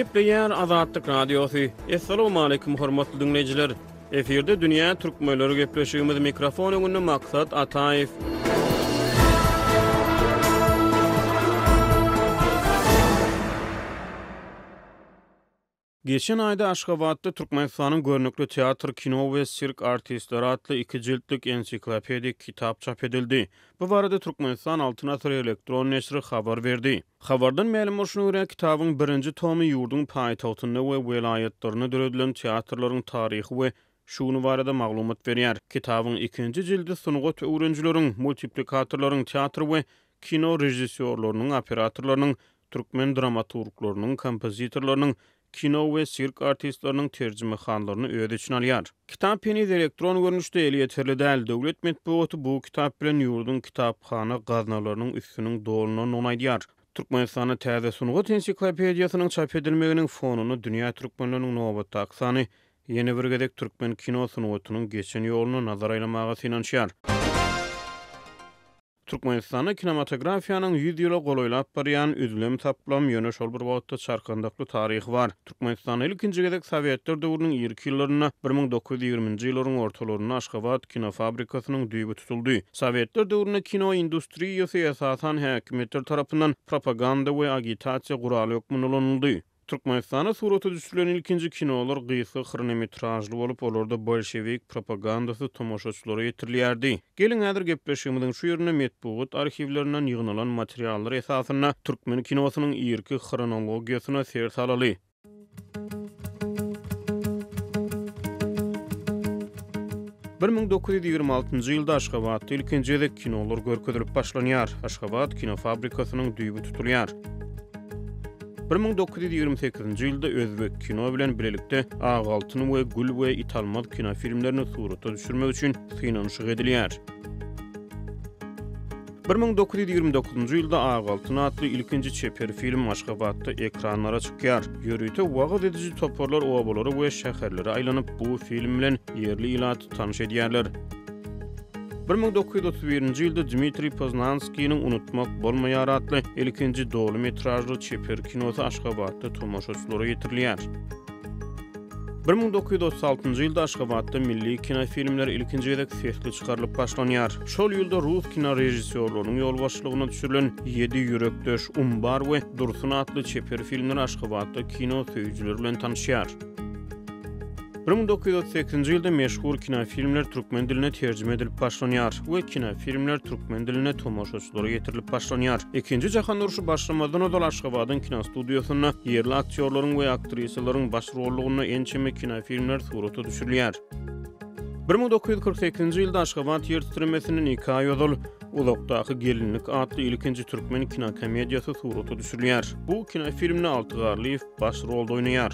Gepleýär Azatlyk Radiosy. Assalamualaikum hormatly diňleýjiler. Efirde dünýä türkmenleri gepleşigimiz mikrofon öňünde Maksat Ataýew. Geçen aýda Aşgabatda Türkmenistanyň görnükli teatr, kino we sirk artistleri atly iki jiltlik ensiklopedik kitap çap edildi. Bu barada Türkmenistan Altyn asyr elektron neşiri habar berdi. Habardan mälim bolşuna görä, kitabyň birinji tomy ýurduň paýtagtynda we welaýatlarynda döredilen teatrlaryň taryhy we şu güni barada maglumat berýär. Kitabyň ikinji jildi sungat öwrenijileriň, multiplikatorlaryň, teatr we kino režissýorlarynyň, operatorlarynyň, türkmen dramaturglarynyň, kompozitorlarynyň, kino we sirk artistleriniň terjimehallaryny öz içine alýar. Kitap heniz elektron görnüşde elýeterli däl. Döwlet metbugaty bu kitap bilen ýurduň kitaphana gaznalarynyň üstüniň dolunandygyny aýdýar. Türkmenistanda täze sungat ensiklopediýasynyň çap edilmeginiň fonunda dünýä türkmenleriniň nobatdaky sany ýene bir gezek türkmen kino sungatynyň geçen ýoluna nazar aýlamaga synanyşýar. Türkmenistanda kinematografiýanyň ýüz ýyla golaýlap barýan üzlem-saplam, ýöne şol bir wagtda çarkandakly taryhy bar. Türkmenistanda ilkinji gezek sowetler döwrüniň irki ýyllarynda, 1920-nji ýyllaryň ortalarynda Aşgabat kinofabrikasynyň düýbi tutuldy. Sowetler döwründe kino industriýasy esasan häkimiýetler tarapyndan propaganda we agitasiýa guraly hökmünde ulanyldy. Türkmenistanda surata düşürilen ilkinji kinolar gysga hronometražly bolup, olarda bolşewik propagandasy tomaşaçylara ýetirilýärdi. Geliň, häzir gepleşigimiziň şu ýerinde metbugat arhiwlerinden ýygnalan materiallar esasynda türkmen kinosynyň irki hronologiýasyna ser salaly. 1926-njy ýylda Aşgabatda ilkinji gezek kinolar görkezilip başlanýar. Aşgabat kinofabrikasynyň düýbi tutulýar. 1928-nji ýylda özbek kino bilen bilelikde Ak altyn we Gül we Italmaz kinofilmlerini surata düşürmek üçin synanyşyk edilýär. 1929-njy ýylda Ak altyn atly ilkinji çeper film Aşgabatda ekranlara çykýar. Ýörite wagyz ediji toparlar obalara we şäherlere aýlanyp, bu film bilen ýerli ilaty tanyş edýärler. 1931-nji ýylda Dmitriý Poznanskiniň Unutmak bolmaýar atly ilkinji doly metražly çeper kinosy Aşgabatda tomaşaçylara ýetirilýär. 1936-njy ýylda Aşgabatda milli kinofilmler ilkinji gezek sesli çykarylyp başlanýar. Şol ýylda rus kinorežissýorlarynyň ýolbaşçylygynda düşürilen Ýedi ýürekdeş, Umbar we Dursun atly çeper filmler Aşgabatda kino söýüjiler bilen tanyşýar. 1938-nji ýylda meşhur kinofilmler türkmen diline terjime edilip başlanýar we kinofilmler türkmen dilinde tomaşaçylara ýetirilip başlanýar. Ikinji jahan urşy başlamazdan ozal Aşgabadyň kinostudiýasynda ýerli aktýorlaryň we aktrisalaryň baş rollugynda ençeme kinofilmler surata düşürilýär. 1948-nji ýylda Aşgabat ýer titremesinden iki aý ozal Uzakdaky gelinlik atly ilkinji türkmen kinokomediýasy surata düşürilýär. Bu kinofilmde Alty Garlyýew baş rolda oýnaýar.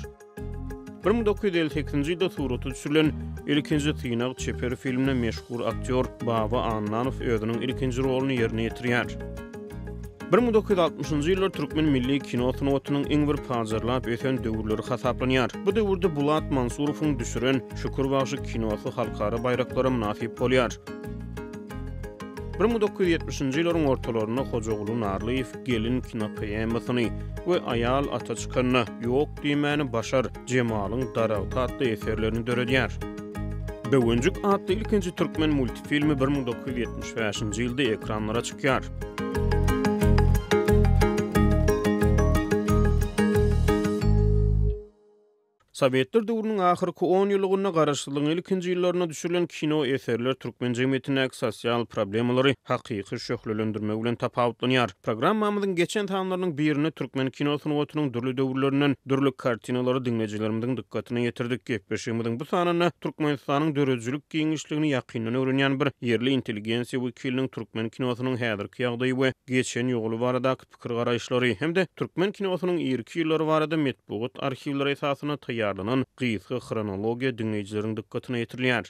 1958-nji ýylda surata düşürilen Ilkinji synag çeper filminde meşhur aktýor Baba Annanow özüniň ilkinji roluny ýerine ýetirýär. 1960-njy ýyllar türkmen milli kino sungatynyň iň bir pajarlap ösen döwürleri hasaplanýar. Bu döwürde Bulat Mansurowyň düşüren Şükür bagşy kinosy halkara baýraklara mynasyp bolýar. 1970-nji ýyllaryň ortalarynda Hojaguly Narlyýew Gelin kinopoemasyny we Aýal ata çykanda, Ýok diýmäni başar, Jemalyň daragty atly eserlerini döredýär. Böwenjik atly ilkinji türkmen multfilmi 1975-nji ýylda ekranlara çykýar. Sowetler döwrüniň ahyrky on ýyllygynda garaşsyzlygyň ilkinji ýyllarynda düşürilen kino eserler türkmen jemgyýetindäki sosial problemalary hakyky şöhlelendirmegi bilen tapawutlanýar. Programmamyzyň geçen sanlarynyň birinde türkmen kino sungatynyň dürli döwürlerinden dürli kartinalary diňleýjilerimiziň dykgatyna ýetirdik. Gepleşigimiziň bu sanynda Türkmenistanyň döredijilik giňişligini ýakyndan öwrenýän bir ýerli intelligensiýa wekiliniň türkmen kinosynyň häzirki ýagdaýy we geçen ýoly baradaky pikir-garaýyşlary hem-de türkmen kinosynyň irki ýyllary barada metbugat arhiwleri esasynda taýýarlanan gysga hronologiýa diňleýjileriň dykgatyna ýetirilýär.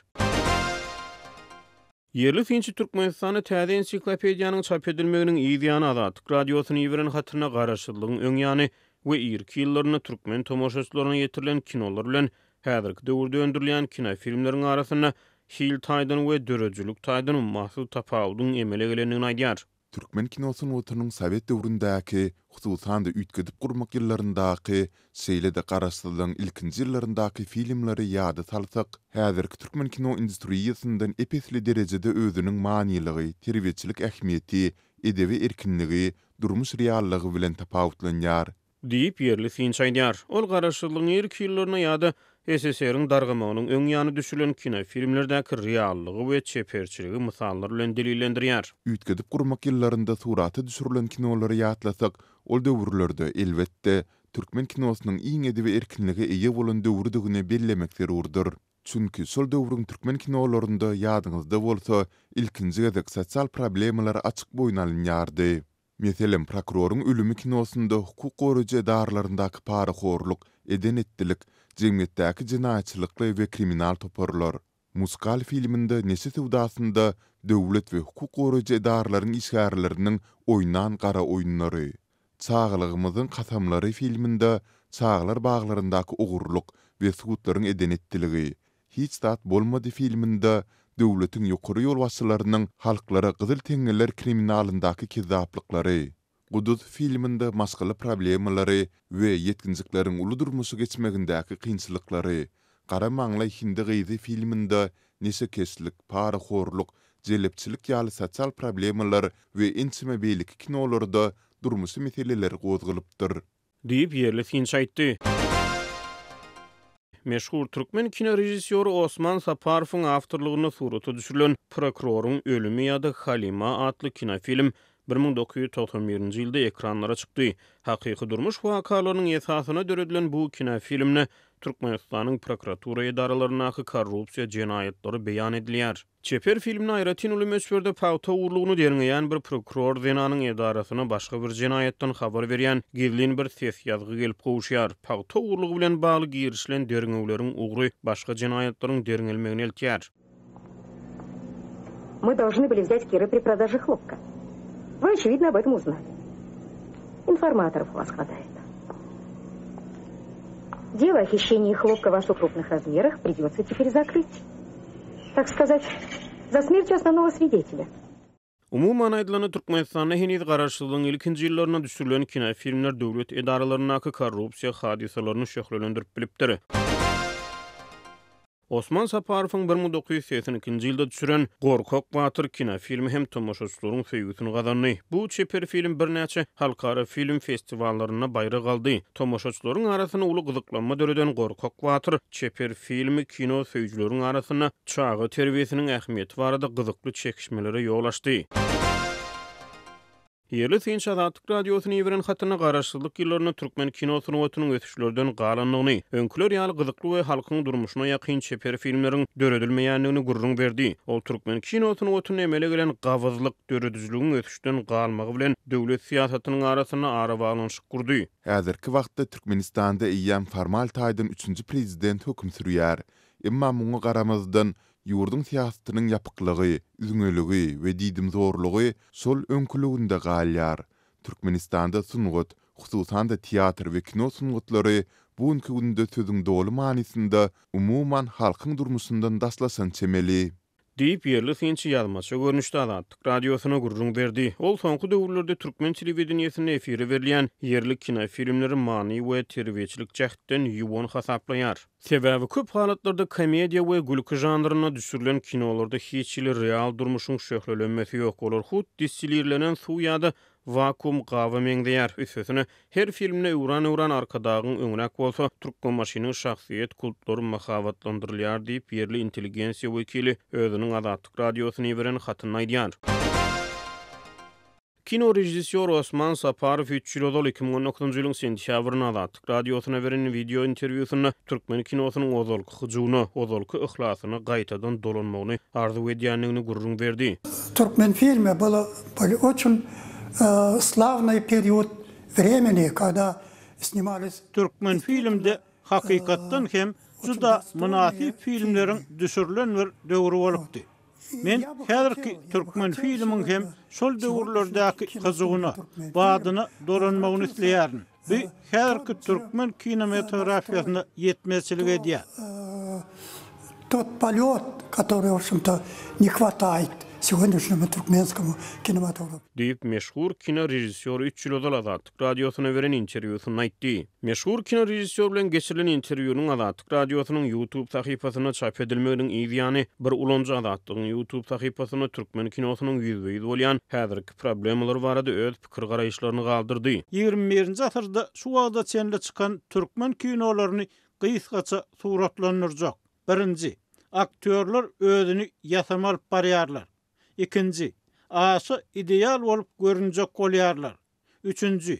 Ýerli synçy Türkmenistanda täze ensiklopediýanyň çap edilmeginiň yz ýany Azatlyk Radiosyna iberen hatynda garaşsyzlygyň öň ýany we irki ýyllarynda türkmen tomaşaçylaryna ýetirilen kinolar bilen häzirki döwürde öndürilýän kinofilmleriň arasynda hil taýdan we döredijilik taýdan ummasyz tapawudyň emele gelendigini aýdýar. Türkmen kino sungatynyň sowet döwründäki, hususan-da üýtgedip gurmak ýyllaryndaky, şeýle-de garaşsyzlygyň ilkinji ýyllaryndaky filmleri ýada salsak, häzirki türkmen kino industriýasyndan ep-esli derejede özüniň manylygy, terbiýeçilik ähmiýeti, edebi erkinligi, durmuş reallygy bilen tapawutlanýar. Diýip, ýerli synçy aýdýar. Ol garaşsyzlygyň irki ýyllarynda ýa-da SSR-iň dargamagynyň öň ýany düşürilen kinofilmlerdäki reallygy we çeperçiligi mysallar bilen delillendirýär. Üýtgedip gurmak ýyllarynda surata düşürilen kinolary ýatlasak, ol döwürlerde, elbetde, türkmen kinosynyň iň edebi erkinlige eýe bolan döwrüdigini bellemek zerurdyr. Çünki şol döwrüň türkmen kinolarynda, ýadyňyzda bolsa, ilkinji gezek sosial problemalar açyk boýun alynýardy. Meselem, Prokuroryň ölümi kinosynda hukuk goraýjy edaralaryndaky parahorluk, eden-etdilik, jemgyýetdäki jenaýatçylykly we kriminal toparlar. Muskal filminde neşe söwdasynda döwlet we hukuk goraýjy edaralaryň işgärleriniň oýnan gara oýunlary. Çagalygymyzyň kasamlary filminde çagalar baglaryndaky ogurlyk we sudlaryň eden-etdiligi, Hiç zat bolmady filminde döwletiň ýokary ýolbaşçylarynyň halklara gyzyl teňňeler kriminalyndaky kezzaplyklary, Guduz filminde maşgala problemalary we ýetginjekleriň uly durmuşa geçmegindäki kynçylyklary, Gara maňlaý hindi gyzy filminde neşekeşlik, parahorluk, jelepçilik ýaly sosial problemalar we ençeme beýleki kinolarda durmuşy meseleler gozgalypdyr. Diýip, ýerli synçy aýtdy. Meşhur türkmen kinorežissýory Osman Saparowyň awtorlygynda surata düşürilen Prokuroryň ölümi ýa-da Halima atly kinofilm 1991-nji ýylda ekranlara çykdy. Hakyky durmuş wakalarynyň esasynda döredilen bu kinofilmde Türkmenistanyň prokuratura edaralaryndaky korrupsiýa jenaýatlary beýan edilýär. Çeper filmde aýratyn uly möçberde pagta ogurlygyny derňeýän bir prokuror zenanyň edarasyna başga bir jenaýatdan habar berýän gizlin bir ses ýazgy gelip gowuşýar. Pagta ogurlygy bilen bagly girişilen derňewleriň ugry başga jenaýatlaryň derňelmegine eltýär. Мы должны были взять Кира при продаже хлопка. Вы, очевидно, об этом узнали. Информаторов у вас хватает. Дело о хищении хлопка в особо крупных размерах придется теперь закрыть. Так сказать, за смертью основного свидетеля. Umuman aýdylanda, Türkmenistanda heniz garaşsyzlygyň ilkinji ýyllarynda düşürilen kinofilmler döwlet edaralaryndaky korrupsiýa hadysalaryny şöhlelendirip bilipdir. Osman Saparowyň 1982-nji ýylda düşüren Gorkak batyr kinofilmi hem tomaşaçylaryň söýgüsini gazandy. Bu çeper film birnäçe halkara film festiwallarynda baýrak aldy. Tomaşaçylaryň arasynda uly gyzyklanma döreden Gorkak batyr çeper filmi kino söýüjileriň arasynda çaga terbiýesiniň ähmiýeti barada gyzykly çekişmelere ýol açdy. Ýerli synçy Azatlyk Radiosyna iberen hatynda garaşsyzlyk ýyllarynda türkmen kino sungatynyň ösüşlerden galandygyny, öňküler ýaly gyzykly we halkyň durmuşyna ýakyn çeper filmleriň döredilmeýändigini gürrüň berdi. Ol türkmen kino sungatynda emele gelen gabyzlyk, döredijiligiň ösüşden galmagy bilen döwlet syýasatynyň arasynda arabaglanyşyk gurdy. Häzirki wagtda Türkmenistanda eýýäm formal taýdan üçünji prezident höküm sürýär. Emma muňa garamazdan, Ýurduň syýasatynyň ýapyklygy, üzňeligi we diýdimzorlugy şol öňküliginde galýar. Türkmenistanda sungat, hususan-da teatr we kino sungatlary bu günki günde sözüň doly manysynda umuman halkyň durmuşyndan daşlaşan çemeli. Diýip, ýerli synçy ýazmaça görnüşde Azatlyk Radiosyna gürrüň berdi. Ol soňky döwürlerde türkmen telewideniýesinde efire berilýän ýerli kinofilmleri many we terbiýeçilik jähtden ýuwan hasaplaýar. Sebäbi köp halatlarda komediýa we gülki žanrynda düşürilen kinolarda hiç hili real durmuşyň şöhlelenmesi ýok, olar hut distilirlenen suw ýa-da wakuum gaba meňzeýär. Üstesine, her filmde öwran-öwran Arkadagyň, öňräk bolsa, Türkmenbaşynyň şahsyýet kultlary mahabatlandyrylýar diýip, ýerli intelligensiýa wekili özüniň Azatlyk Radiosyna iberen hatynda aýdýar. Kino režissýory Osman Saparow üç ýyl ozal, 2019-njy ýylyň sentýabrynda Azatlyk Radiosyna beren wideo interwýusynda türkmen kinosynyň ozalky hyjuwyna, ozalky yhlasyna gaýtadan dolanmagyny arzuw edýändigini gürrüň berdi. Turkmenfilme bylo были oçün slavnyý period vremeni, kogda snimalis. Türkmenfilmde hakykatdan hem juda mynasyp filmleriň düşürilen bir döwri bolupdy. Men häzirki Türkmenfilmiň hem şol döwürlerdäki hyjuwyna, badyna dolanmagyny isleýärin. Bu häzirki türkmen kinematografiýasynda сегодняшнему туркменскому кинематографу. Diýip, meşhur kinorežissýor üç ýyl ozal Azatlyk Radiosyna beren interwýusynda aýtdy. Meşhur kinorežissýor bilen geçirilen interwýunyň Azatlyk Radiosynyň YouTube sahypasynda çap edilmeginiň yz ýany, bir ulanyjy Azatlygyň YouTube sahypasynda türkmen kinosynyň ýüzbe-ýüz bolýan häzirki problemalary barada öz pikir-garaýyşlaryny galdyrdy. Ýigrimi birinji asyrda şu wagta çenli çykan türkmen kinolaryny gysgaça suratlandyrjak. Birinji. Aktýorlar özüni ýasama alyp barýarlar. Ikinji. Aşa ideal bolup görünjek bolýarlar. Üçünji.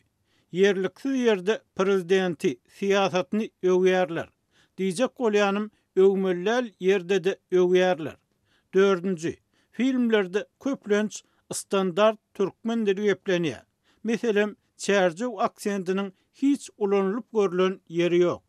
Ýerliksiz ýerde prezidenti, syýasatyny öwýärler. Diýjek bolýanym, öwmeli däl ýerde-de öwýärler. Dördünji. Filmlerde köplenç standart türkmen dili geplenýär. Meselem, çärjew aksentiniň hiç ulanylyp görlen ýeri ýok.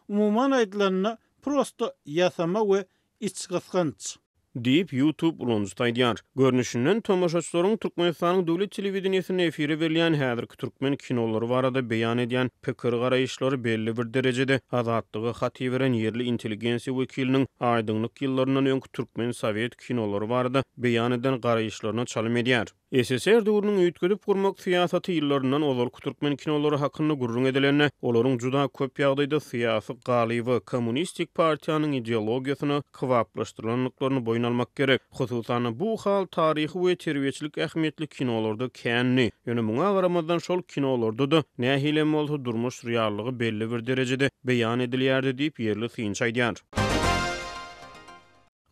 Umuman aýdylanda, prosto ýasama we içgysgynç. Diýip, YouTube ulanyjysy aýdýar. Görnüşinden, tomaşaçylaryň Türkmenistanyň döwlet telewideniýesinde efire berilýän häzirki türkmen kinolary barada beýan edýän pikir-garaýyşlary belli bir derejede Azatlyga hat iberen ýerli intelligensiýa wekiliniň aýdyňlyk ýyllaryndan öňki türkmen sowet kinolary barada beýan eden garaýyşlaryna çalym edýär. SSR döwrüniň üýtgedip gurmak syýasaty ýyllaryndan ozalky türkmen kinolary hakynda gürrüň edilende, olaryň juda köp ýagdaýda syýasy galyba, kommunistik partiýanyň ideologiýasyna kybaplaşdyrylandyklaryny boýun almak gerek. Hususan-da, bu hal taryhy we terbiýeçilik ähmiýetli kinolarda kändi. Ýöne muňa garamazdan, şol kinolarda-da nähilem bolsa durmuş reallygy belli bir derejede beýan edilýärdi diýip, ýerli synçy aýdýar.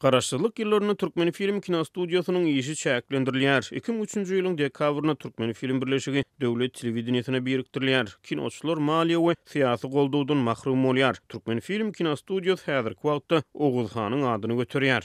Garaşsyzlyk ýyllarynda Türkmenfilm kinostudiýasynyň işi çäklendirilýär. 2003-nji ýylyň dekabrynda Türkmenfilm birleşigi döwlet telewideniýesine birikdirilýär. Kinoçylar maliýe we syýasy goldawdan mahrum bolýar. Türkmenfilm kinostudiýasy häzirki wagtda Oguz hanyň adyny göterýär.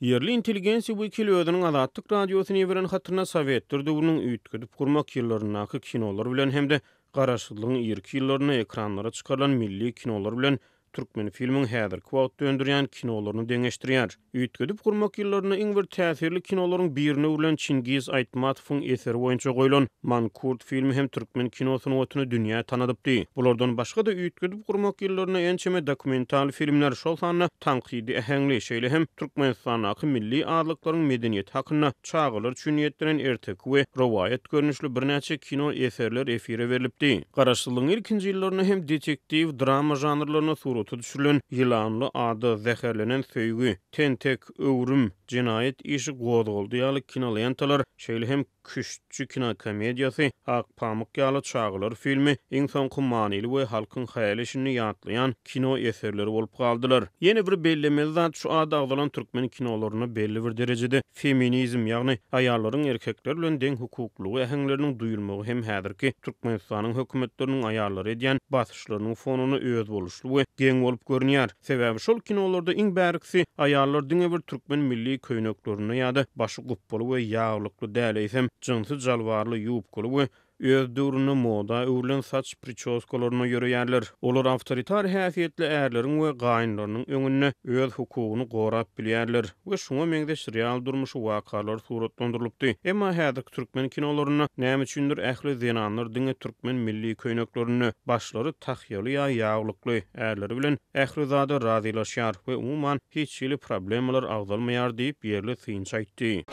Ýerli intelligensiýa wekili özüniň Azatlyk Radiosyna iberen hatynda sowetler döwrüniň üýtgedip gurmak ýyllaryndaky kinolar bilen hem-de garaşsyzlygyň irki ýyllarynda ekranlara çykarylan milli kinolar bilen Türkmenfilmiň häzirki wagtda öndürýän kinolaryny deňeşdirýär. Üýtgedip gurmak ýyllarynda iň bir täsirli kinolaryň birine öwrülen Çingiz Aýtmatowyň eseri boýunça goýlan Mankurt filmi hem türkmen kino sungatyny dünýä tanadypdy. Bulardan başga-da üýtgedip gurmak ýyllarynda ençeme dokumental filmler, şol sanda tankydy äheňli, şeýle hem Türkmenistandaky milli azlyklaryň medeniýeti hakynda çagalar üçin niýetlenen erteki we rowaýat görnüşli birnäçe kino eserler efire berlipdi. Garaşsyzlygyň ilkinji ýyllarynda hem detektiw, drama žanrlarynda surata düşürilen Ýylanly ada, Zäherlenen söýgi, Tentek, Öwrüm, Jenaýat işi gozgaldy ýaly kinolentalar, şeýle hem Küştçi kinokomediýasy, Ak pamyk ýaly çagalar filmi iň soňky manyly we halkyň häli-şindi ýatlaýan kino eserleri bolup galdylar. Ýene bir bellemeli zat, şu ady agzalan türkmen kinolarynda belli bir derejede feminizm, ýagny aýallaryň erkekler bilen deň hukuklylygy äheňleriniň duýulmagy hem häzirki Türkmenistanyň hökümetleriniň aýallara edýän basyşlarynyň fonunda özboluşly we geň bolup görünýär. Sebäbi şol kinolarda iň bärkisi aýallar diňe bir türkmen milli köýneklerinde ýa-da başy gupbaly we ýaglykly däl, eýsem, jynsy jalbarly, ýubkaly we öz döwründe moda öwrülen saç pričoskalarynda ýöreýärler. Olar awtoritar häsiýetli ärleriň we gaýynlarynyň öňünde öz hukugyny gorap bilýärler we şuňa meňzeş real durmuşy wakalar suratlandyrylypdy. Emma häzirki türkmen kinolarynda näme üçindir ähli zenanlar diňe türkmen milli köýneklerinde, başlary tahýaly ýa ýaglykly, ärleri bilen ähli zada razylaşýar we umuman hiç hili problemalar agzalmaýar diýip, ýerli synçy aýtdy.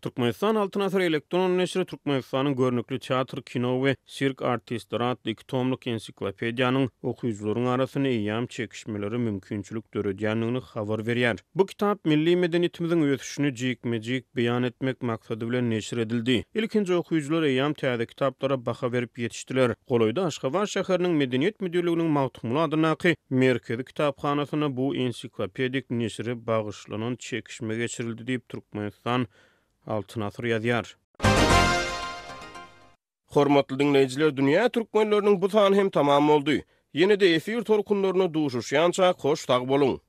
Türkmenistan Altyn asyr elektron neşiri Türkmenistanyň görnükli teatr, kino we sirk artistleri atly iki tomluk ensiklopediýanyň okyjylaryň arasynda eýýäm çekişmelere mümkinçilik döredýändigini habar berýär. Bu kitap milli medeniýetimiziň ösüşini jikme-jik beýan etmek maksady bilen neşir edildi. Ilkinji okyjylar eýýäm täze kitaplara baha berip ýetişdiler. Golaýda Aşgabat şäheriniň Medeniýet müdirliginiň Magtymguly adyndaky Merkezi kitaphanasynda bu ensiklopedik neşire bagyşlanan çekişme geçirildi diýip, Türkmenistan Altyn asyr ýazýar. Hormatly diňleýjiler Dünýä Türkmenleriniň bu sany hem tamam boldy. Ýene-de efir tolkunlarynda duşuşýançak hoş sag boluň.